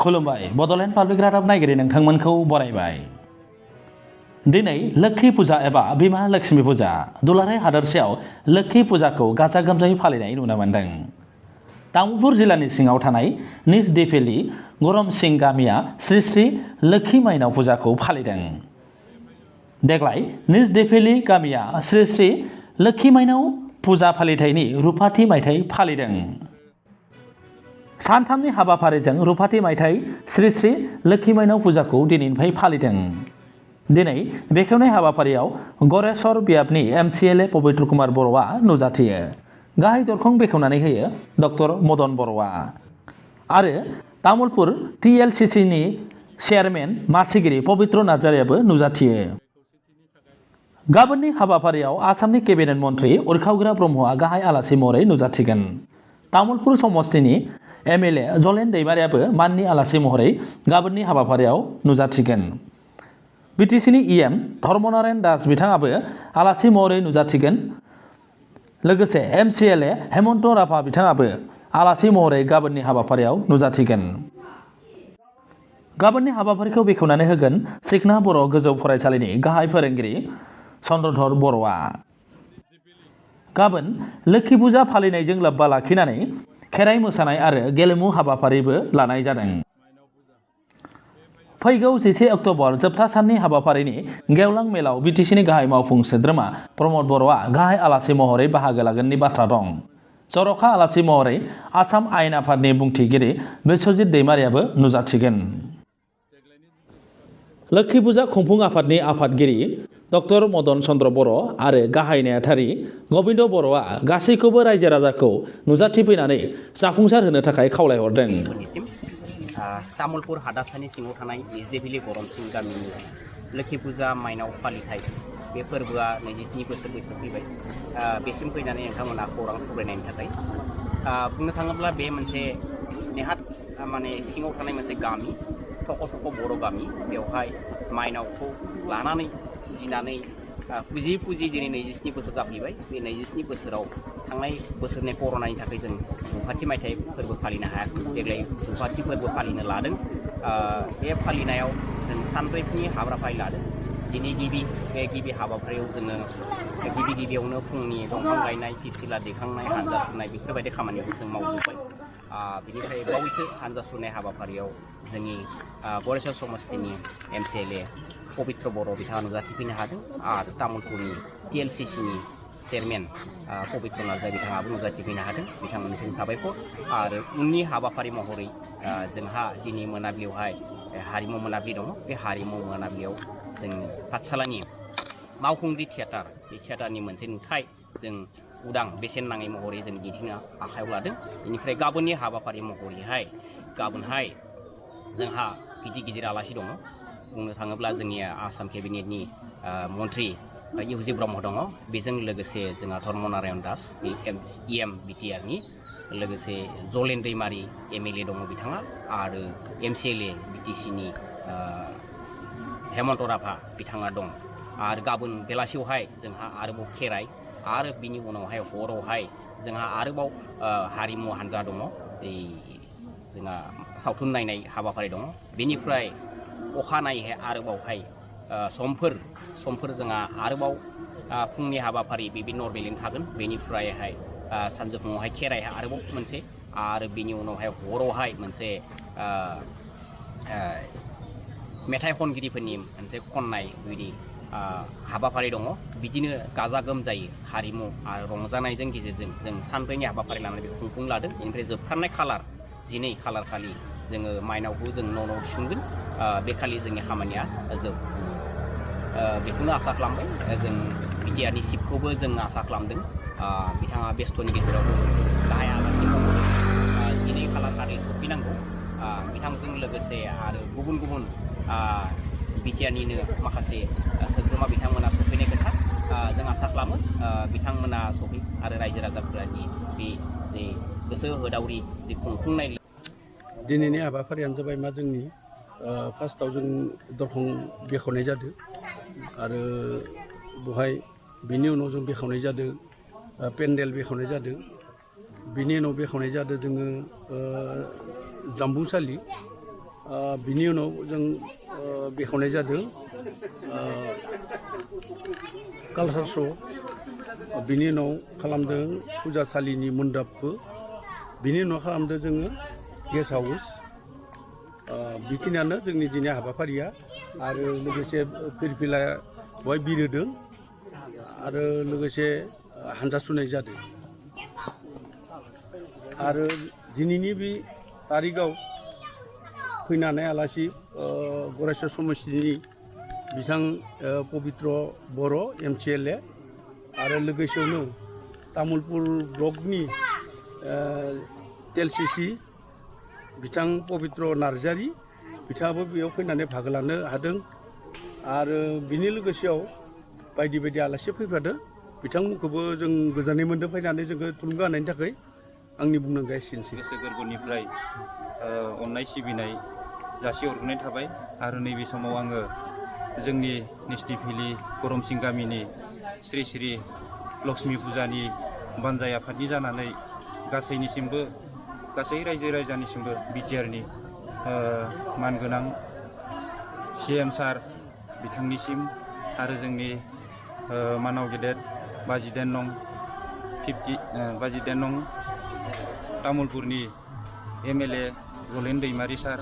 खुलुमबाय बड'लेण्ड पाब्लिक रादाब नायगिरि नोंथांमोनखौ बरायबाय। दिनै लोक्षि फुजा एबा बिमा लक्ष्मी फुजा दुलाराय हादरसायाव लोक्षि फुजाखौ गाजा गोमजायै फालिनाय नुनो मोन्दों। तामुलपुर जिल्लानि सिङाव थानाय निज दिफेली गरमसिं गामिया श्री श्री लोक्षि माइनाव फुजाखौ फालिदों। देग्लाय निज दिफेली गामिया श्री श्री लोक्षि माइनाव फुजा फालिथायनि रुपाथि मायथाइ फालिदों। सानथामनि हाबाफारिजों रुपाथि मायथाइ श्री श्री लोक्षि माइनाव फुजाखौ दिनैनिफ्राय फालिदों। दिनै बेखेवनाय हाबाफारियाव गरेस्वर बियाबनि MCLA पबित्र कुमार बर'आ नुजाथियो। गाहाय दरखं बेखेवनानै होयो डक्टर मदन बर'आ आरो तामुलपुर TLCC नि चेयारमेन मासिगिरि पबित्र नार्जारियाबो नुजाथियो। गाबोननि हाबाफारियाव आसामनि केबिनेट मन्त्रि उरखावग्रा ब्रह्मआ गाहाय आलासि महरै नुजाथिगोन। तामुलपुर समस्तिनि MLA जलेन दैमारियाबो माननि आलासि महरै गाबोननि हाबाफारियाव नुजाथिगोन। BTC नि EM धर्मनारायण दास बिथाङाबो आलासि महरै नुजाथिगोन। लोगोसे MCLA हेमन्त राभा बिथाङाबो आलासि महरै गाबोननि हाबाफारियाव नुजाथिगोन। गाबोननि हाबाफारिखौ बेखेवनानै होगोन सिखना बर' गोजौ फरायसालिनि गाहाय फोरोंगिरि चन्द्रधर बर'आ। गाबोन लोक्षि फुजा फालिनायजों लोब्बा लाखिनानै खेराइ मोसानाय आरो गेलेमु हाबाफारिबो लानाय जादों। फैगौ 11 अक्ट'बर जोबथा साननि हाबाफारिनि गेवलां मेलाव BTC नि गाहाय मावफुं सोद्रोमा प्रमद बर'आ गाहाय आलासि महरै बाहागो लागोननि बाथ्रा दं। जर'खा आलासि महरै आसाम आयेन आफादनि बुंथिगिरि बिस्वजित दैमारियाबो नुजाथिगोन। लोक्षि फुजा खुंफुं आफादनि आफादगिरि डक्टर मदन चन्द्र बर' आरो गाहाय नेहाथारि गबिन्द बर'आ गासैखौबो रायजो राजाखौ नुजाथिफैनानै जाफुंसार होनो थाखाय खावलायहरदों। तामुलपुर हादाबसानि सिङाव थानाय निज दिफेली गरमसिं गामिनि लोक्षि फुजा माइनाव फालिथाय बे फोरबोआ 22 बोसोर बैसो फैबाय। बेसिम फैनानै नोंथांमोना खौरां फरायनायनि थाखाय बुंनो थाङोब्ला बे मोनसे नेहात माने सिङाव थानाय मोनसे गामि थख' थख' बर' गामि बेवहाय माइनावखौ लानानै फुजिनानै फुजि दिनै 27 बोसोर जाफैबाय। बे 27 बोसोराव थांनाय बोसोरनि कर'नानि थाखाय जों रुपाथि मायथाइ फोरबो फालिनो हायाखै। देग्लाय रुपाथि फोरबो फालिनो लादों। बे फालिनायाव जों सानब्रैनि हाबाफारि लादों। दिनै गिबि हाबाफारियाव जोङो गिबियावनो फुंनि दंफां गायनाय फिरफिला दैखांनाय हानजा सुरनाय बेफोरबायदि खामानिखौ जों मावजोब्बाय। बिनिफ्राय बावैसो हानजा सुरनाय हाबाफारियाव जोंनि गरेस्वर समस्तिनि MCLA पबित्र बर' बिथाङा नुजाथिफैनो हादों आरो तामुलपुरनि TLCC नि चेयारमेन पबित्र नार्जारि बिथाङाबो नुजाथिफैनो हादों। बिथांमोननिसिम साबायखर। आरो उननि हाबाफारि महरै जोंहा दिनै मोनाबिलियावहाय हारिमु मोनाबिलि दङ। बे हारिमु मोनाबिलियाव जों पाठसालानि मावखुंग्रि थियेटार बे थियेटारनि मोनसे नुथाय जों उदां बेसेन नाङै महरै जों दिन्थिनो आखायाव लादों। बेनिफ्राय गाबोननि हाबाफारि महरैहाय गाबोनहाय जोंहा गिदिर आलासि दङ। बुंनो थाङोब्ला जोंनि आसाम केबिनेटनि मन्त्रि इउजि ब्रह्म दङ। बेजों लोगोसे जोंहा धर्मनारायण दास EM BTR नि लोगोसे जलेन दैमारि MLA दङ बिथाङा आरो MCLA BTC नि हेमन्त राभा बिथाङा दं। आरो गाबोन बेलासियावहाय जोंहा आरोबाव खेराइ आरो बिनि उनावहाय हरावहाय जोंहा आरोबाव हारिमु हान्जा दङ। जोंहा सावथुन नायनाय हाबाफारि दङ। बेनिफ्राय अखानायैहाय आरोबावहाय समफोर जोंहा आरोबाव फुंनि हाबाफारि बे नर्मेलैनो थागोन। बेनिफ्रायहाय सानजौफुङावहाय खेराइ आरोबाव मोनसे आरो बिनि उनावहाय हरावहाय मोनसे मेथाइ खनगिरिफोरनि मोनसे खननाय बिदि हाबाफारि दङ। बिदिनो गाजा गोमजायै हारिमु आरो रंजानायजों गेजेरजों जों सानब्रैनि हाबाफारि लानानै बेखौ खुंफुं लादों। बेनिफ्राय जोबथारनाय खालार 12 खालार खालि जोङो माइनावखौ जों न' थिसनगोन। बेखालि जोंनि खामानिया जोबगोन। बेखौनो आसा खालामबाय। जों BTR नि चिफखौबो जों आसा खालामदों। बिथाङा बेस्थ'नि गेजेरावबो गाहाय आलासि महरै 12 खालार खालि सफैनांगौ। बिथांजों लोगोसे आरो गुबुन BTR निनो माखासे सोद्रोमा बिथांमोना सफैनाय खोथा जों आसा खालामो। बिथांमोना सफै आरो रायजो राजाफोरनि बे जे गोसो होदावरि जे खुंफुंनाय दिनैनि हाबाफारियानो जाबाय मा जोंनि फार्स्टआव जों दरखं बेखेवनाय जादों आरो बेवहाय बिनि उनाव जों बेखेवनाय जादों पेन्डेल बेखेवनाय जादों। बिनि उनाव बेखेवनाय जादों जोङो जाम्बुसालि बिनि उनाव जों बेखेवनाय जादों कालसार श' बिनि उनाव खालामदों फुजासालिनि मन्दापबो बिनि उनाव खालामदों जोङो गेस्ट हाउस बेखिनियानो जोंनि दिनै हाबाफारिया आरो लोगोसे फिरफिला बहाय बिरहोदों आरो लोगोसे हान्जा सुनाय जादों आरो दिनैनि बे तारिखआव फैनानै आलासि गरेस्वर समस्तिनि बिथां पबित्र बर' MCLA आरो लोगोसेयावनो तामुलपुर ब्लकनि TLCC बिथां पबित्र नार्जारि बिथाङाबो बेयाव फैनानै बाहागो लानो हादों आरो बिनि लोगोसेयाव बायदि बायदि आलासि फैफादों बिथांमोनखौबो जों गोजोननाय मोन्दों फैनानै जोंखौ थुलुंगा होनायनि थाखाय आंनि बुंनांगौआ एसेनोसै। गोसो गोरबोनिफ्राय अननाय सिबिनाय जासिहरनाय थाबाय आरो नैबे समाव आङो जोंनि निस्टिभिलि गरमसिं गामिनि श्री श्री लक्ष्मी फुजानि बानजाय आफादनि जानानै गासैनिसिमबो गासै रायजो राजानिसिमबो बिटिआरनि मानगोनां CM सार बिथांनिसिम आरो जोंनि मानाव गेदेर 52 नं तामुलपुरनि MLA जलेन दैमारि सार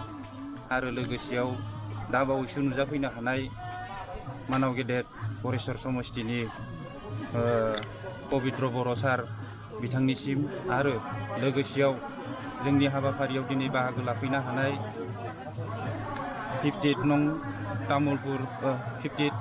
आरो लोगोसेयाव दा बावैसो नुजाफैनो हानाय मानाव गेदेर गरेस्वर समस्तिनि पबित्र बर' सार बिथांनिसिम आरो लोगोसेयाव जोंनि हाबाफारियाव दिनै बाहागो लाफैनो हानाय 58 नं तामुलपुर 58